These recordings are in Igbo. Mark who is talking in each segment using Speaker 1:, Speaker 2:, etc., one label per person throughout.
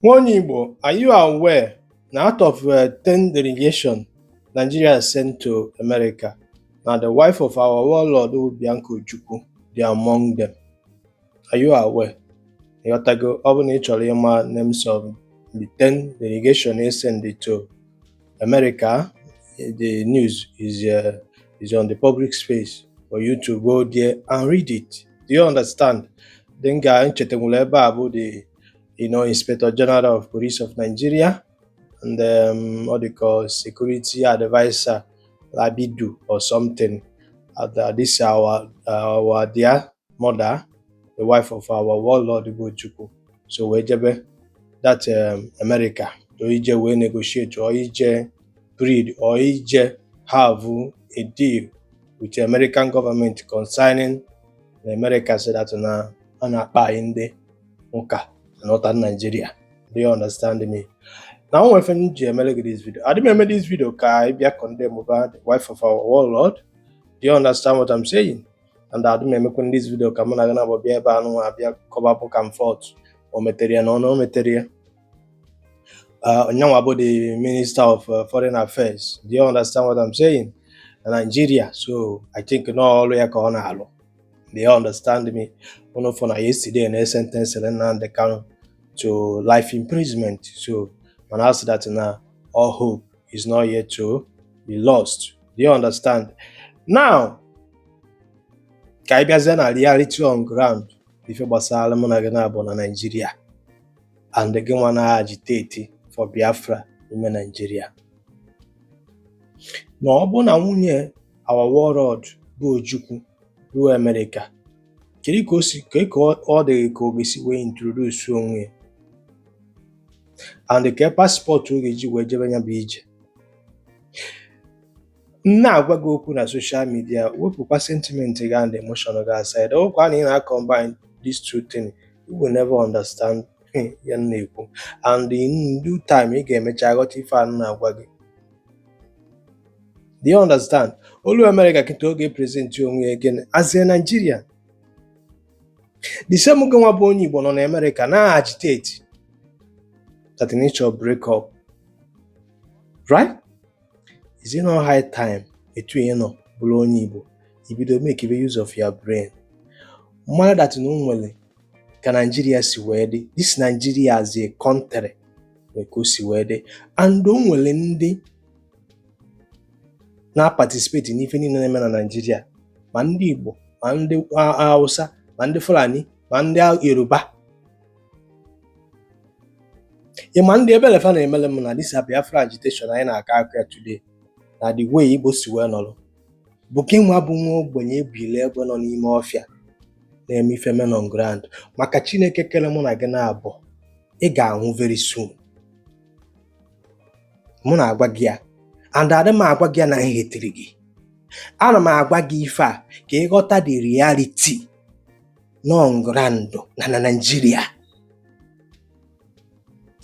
Speaker 1: Nwa onye Igbo, are you aware na out of 10 delegation Nigeria sent to America, na the wife of our warlord bụ Bianca Ojukwu dị among them? Are you aware? Ịghọtago? Ọ bụ na ị chọrọ ịma names of the 10 delegation e send to America, the news is on the public space for you to go there and read it. Do you understand? Then ga nchetanwuru ebe a bụ the Inspector General of Police of Nigeria and what they call security advisor Labidu or something. This our dear mother, the wife of our warlord bụ Ojukwu. So wee jebe that America to ije wee negotiate or ije plead or ije have a deal with the American government concerning the America so that na a na-akpa anyị ndị ụka na Northern Nigeria. Do you understand me? Na o nwere ife m ji emere gị this video. Adị m eme this video ka ị bịa condemn over the wife of our warlord. Do you understand what I'm saying? And adị m emekwa this video ka mụ na gị na-abụ bịa ebe a nụnwa abịa kọba back and forth. O metere ya na ọ na o metere ya. Onyanwa bụ the Minister of Foreign Affairs. Do you understand what I'm saying? Na Nigeria. So I think na ọrụ ya ka ọ na-alụ. Do you understand me? Unu fụ na yesterday na sentence Nnamdi Kanu to life imprisonment. So mana asị that na all hope is not yet to be lost. Do you understand? Now, ka anyị bịazie na reality on ground, ife gbasara mụ na gị na-abụ na Nigeria and gị nwa na-agitate for Biafra n'ime Nigeria. Na ọ bụ na nwunye our warlord bụ Ojukwu ruo America, kedu ka o si kedu ka ọ dị ka ọ ga-esi wee introduce onwe ya and ke passport ọ ga-eji wee jebe ya bụ ije? M na-agwa gị okwu na social media, wepụkwa sentiment gị and emotion gị aside. Ọkwa na ị na-combine these two things, you will never understand ihe m na-ekwu, and in due time ị ga-emecha ghọta ife a m na-agwa gị. Do you understand? Olu America kịta oge present onwe ya again as a Nigerian. The same gị nwa bụ onye Igbo nọ na America na-agitate that nature break up, right? Is it not high time etu ị nọ bụrụ onye Igbo ibido make use of your brain, mara that na o nwere ka Nigeria si wee dị? This Nigeria as a country nwere ka o si wee dị, and o nwere ndị na-participate n'ife niile na-eme na Nigeria, ma ndị Igbo, ma ndị Hausa, ma ndị Fulani, ma ndị Yoruba. Ị ma ndị ebele fa na-emele m na this Biafra agitation anyị na-akọ akụ ya today, na the way Igbo si wee nọrọ bụ gị nwa bụ nwa ogbenye ebili egbe nọ n'ime ọfịa na-eme ife men on ground. Maka Chineke kere mụ na gị na-abụ, ị ga-anwụ very soon. Mụ na-agwa gị ya, and adị m agwa gị ya na nhetiri gị. Ana m agwa gị ife a ka ị ghọta the reality nọ on ground na Nigeria.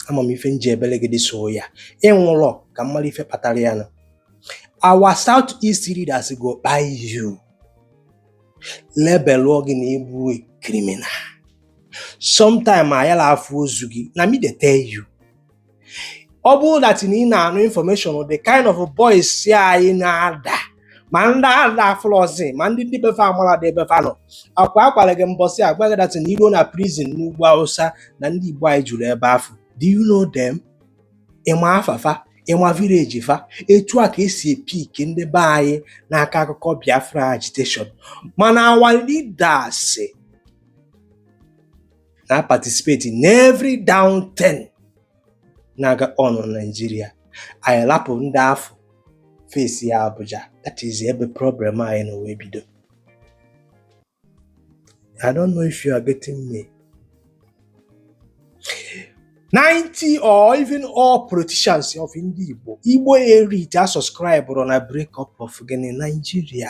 Speaker 1: Ama m ife m ji ebele gị dị so ya ịnwụrọ ka m mara ife kpatara ya na our South East leaders go kpai you, labelụọ gị na ịbụ a criminal. Sometime ayala afụ ozu gị. Na me dey tell you. Ọ bụrụ that na ị na-anụ information, the kind of boys anyị na-ada, ma ndị ada afụlọzi, ma ndị befe amara dị ebe fa nọ akwa akwara gị mbọsị agwa gị that na iruo na prison n'ugwu Hausa na ndị Igbo anyị juru ebe afụ. Do you know them? Ịma afafa, ịma village fa? Etu a ka esi e-pick ndị be anyị n'aka akụkọ Biafra agitation, mana our leaders na participate in every down thing na-aga on na Nigeria. Anyị lapụ ndị afọ face ya Abuja. That is ebe problem anyị nọ wee bido. I don't know if you are getting me. 90 or even all politicians of ndị Igbo, Igbo elite a subscribe na break up of gịnị? Nigeria.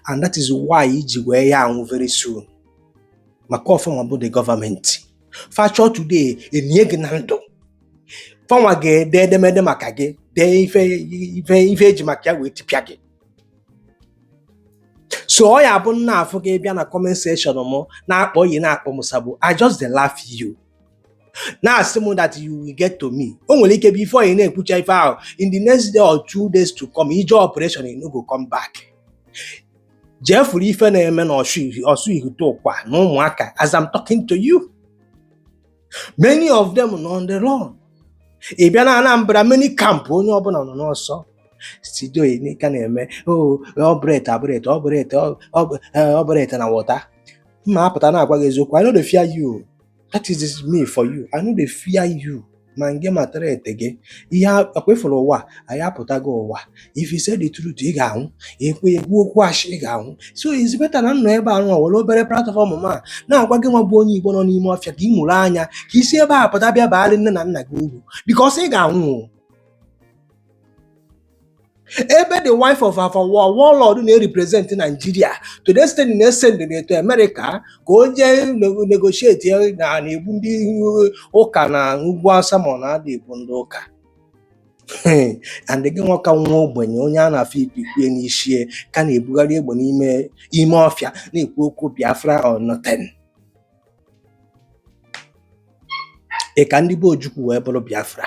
Speaker 1: And that is why iji wee ya anwụ very soon, maka ọfụma bụ the government fachọ today enye gị na ndụ, fanwa ga-ede edemede maka gị, dee ife eji maka ya wee tipịa gị. So ọ ya bụ nna afụ gị bịa na comment section m na-akpọ yi na-akpọ m sabo, I just dey laugh you. Na-asị m that you will get to me. O nwere ike before ị na-ekwucha ife ahụ, in the next day or 2 days to come, ije operation, you no go come back. Jee furu ife na-eme na Ọsụ Ihite Ụkwa na Ụmụaka. As I'm talking to you, many of them nọ on the run. Ị bịa na Anambra, many camp, onye ọbụla nọ n'ọsọ. Studio ka na-eme operate operate operate operate na water. Mma apụta na-agwa gị eziokwu. I no dey fear you. That is me for you. I no dey fear you, ma nge ma threat gị. Ihe akwa ịfụrụ ụwa anyị apụtago ụwa. If you say the truth, ị ga-anwụ. Ekwe ekwu okwu ashị, ị ga-anwụ. So it's better na m nọ ebe a nwa were obere platform ma na-agwa gị nwa bụ onye Igbo nọ n'ime ọfịa ka ị mụrụ anya, ka isi ebe a pụta bịa baarị nne na nna gị uru, because ị ga-anwụ o. Ebe the wife of our warlord na-represent Nigeria to the extent na-esend to America ka o jee negotiate na na-egbu ndị ụka na ugwu Awụsa, ma ọ na-ada egbu ndị ụka, and gị nwoke nwa ogbenye, onye a na-afụ ikpikpe n'isi, ka na-ebugharị egbe n'ime ime ọfịa na-ekwu okwu Biafra or nothing. Ị ka ndị be Ojukwu wee bụrụ Biafra?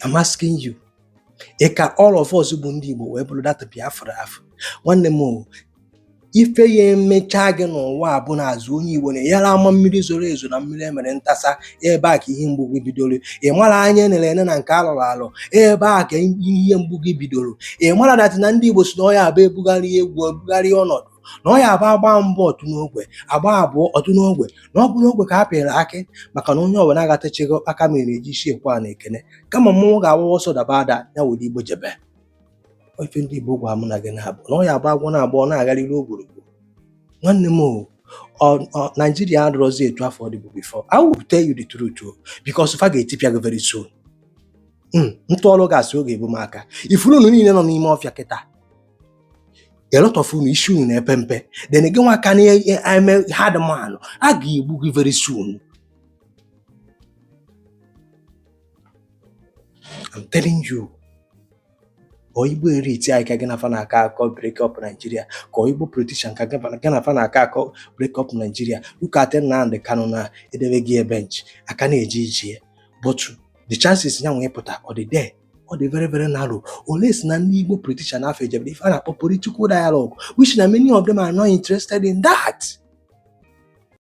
Speaker 1: I'm asking you. Ị ka all of us bụ ndị Igbo wee bụrụ that Biafra afọ? Nwanne m o, ife ya emechaa gị n'ụwa a bụ n'azụ onye Igbo na-enyere ama mmiri zoro ezo na mmiri emere ntasa. Ebe a ka ihe mgbu gị bidoro. Ị mara anya enere ene na nke alụrụ alụ, ebe a ka ihe mgbu gị bidoro. Ị mara that na ndị Igbo si na ọya abụ ebugharị egwu, ebugharị ọnọdụ, na ọya abụ agba mbụ ọtụ n'ogwe, agba abụọ ọtụ n'ogwe, na ọ bụ n'ogwe ka a pịrị akị, maka na onye ọbụla agatachego aka mere eji isi ekwe a na ekene kama mmọnwụ ga-agbawa ọsọ daba ada ya were Igbo jebe. Ife ndị Igbo gwa mụ na gị na-abụ na ọ ya abụ agwọ na-agba ọ na-agharịrị ogwurugwu. Nwanne m o, Naijiria adịrọzi etu afọ dị bụ before. I will tell you the truth o, because fa ga-etipịa gị very soon. Ntụọlụ ga-asị oge ebu m aka ifuru unu niile nọ n'ime ọfịa kịta. A lot of unu, isi unu na-epe mpe. Then gị nwa ka na-eme hard man, a ga-egbu gị very soon. I'm telling you. Ọ Igbo elite anyị ka gị na fa na-akọ akọ break up Nigeria, ka ọ Igbo politician ka gị na fa na-akọ akọ break up Nigeria? Look at Nnamdi Kanu na edebe gị bench aka na-eje ije, but the chances ya nwee pụta, ọ dị there, ọ dị very very narrow. Ole si na ndị Igbo politician afọ ejebere ife a na-akpọ political dialogue, which na many of them are not interested in that.